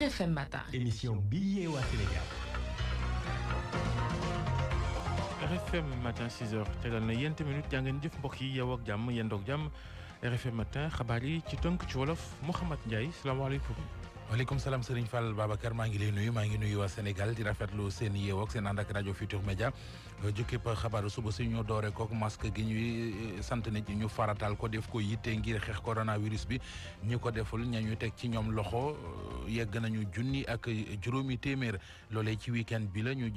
RFM Matin. Émission bi yee waa Sénégal. RFM Matin 6h tegal na yent minutes jaa ngeen jëf mbokk yi yow ak jàmm yendoog jàmm RFM Matin xabaar yi ci tënk ci wolof Mouhamed Ndiaye salaamaaleykum. waaleykum salaam Serigne Fall Babacar maa ngi lay nuyu waa Sénégal di rafetlu seen yeewoo ak seen ànd ak rajo Futur Média jukkib xabaaru suba si ñu doore kook masque gi ñuy sant nit ñi ñu faratal ko def ko yitte ngir xeex coronavirus bi ñu ko deful ña ñu teg ci ñoom loxo yegg nañu junni ak juróomi téeméer loolee ci week-end bi la ñu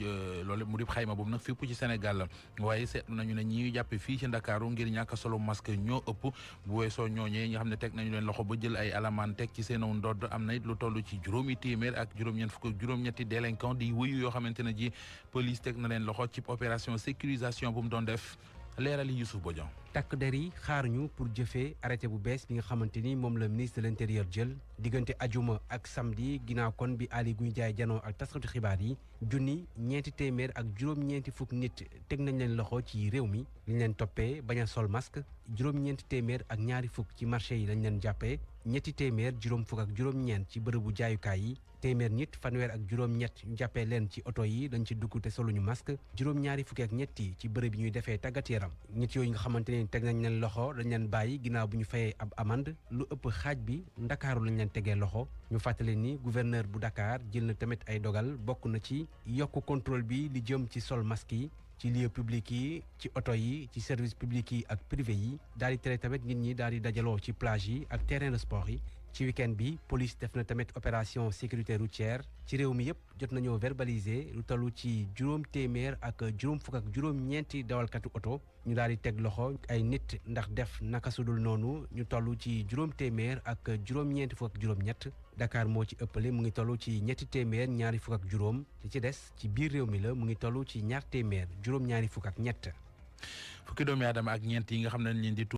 loole mu di xayma boobu nag fépp ci Sénégal la waaye seetlu nañu ne ñi jàppe fii ci Ndakaaru ngir ñàkk solo masque ñoo ëpp bu weesoo ñooñee nga xam ne teg nañu leen loxo ba jël ay alamaan teg ci seen ndodd am na it lu toll ci juróomi téeméer ak juróom-ñeent fukk ak juróom-ñetti délinquant di wëyu yoo xamante ne ji police teg na leen loxo ci opération sécurisation bu mu doon def leerali Youssouf Bodian. takk der yi xaaruñu pour jëfee arrêté bu bees bi nga xamante ni moom la ministre de l'intérieur jël diggante ajuma ak samedi ginnaaw kon bi Aly Ngouille Ndiaye janoo ak taskatu xibaar yi ñeenti téeméer ak juróom-ñeenti fukk nit teg nañ leen loxo ci réew mi liñ leen toppee bañ a sol masque juróom-ñeenti téeméer ak ñaari fukk ci marché yi lañ leen jàppee ñetti téeméer juróom fukk ak juróom-ñeent ci bërëbu jaayukaay yi téeméer nit fanweer ak juróom-ñett ñu jàppee leen ci oto yi dañ ci dugg te soluñu masque juróom-ñaari fukki ak ñetti ci bërëb yi ñuy defee tàggat yaram ñett yooyu nga xamante ne teg nañ leen loxo dañ leen bàyyi ginnaaw bu ñu fayee ab amande lu ëpp xaaj bi ndakaaru lañ leen tegee loxo ñu fàttali ni gouverneur bu Dakar jël na tamit ay dogal bokk na ci yokk contrôle bi li jëm ci sol masque yi ci lieu public yi ci oto yi ci service public yi ak privé yi daal di tere tamit nit ñi daal di dajaloo ci plage yi ak terrain de sport yi ci week-end bi police def na tamit opération sécurité routière ci réew mi yëpp jot nañoo verbaliser lu tollu ci juróom téeméer ak juróom fukk ak juróom-ñeenti dawalkatu oto ñu daal di teg loxo ay nit ndax def naka sudul noonu ñu toll ci juróom téeméer ak juróom-ñeenti fukk ak juróom-ñett Dakar moo ci ëppale mu ngi toll ci ñetti téeméer ñaari fukk ak juróom li ci des ci biir réew mi la mu ngi toll ci ñaar téeméer juróom-ñaari fukk ak ñett. fukki doomi aadama ak ñeent yi nga xam ne leen di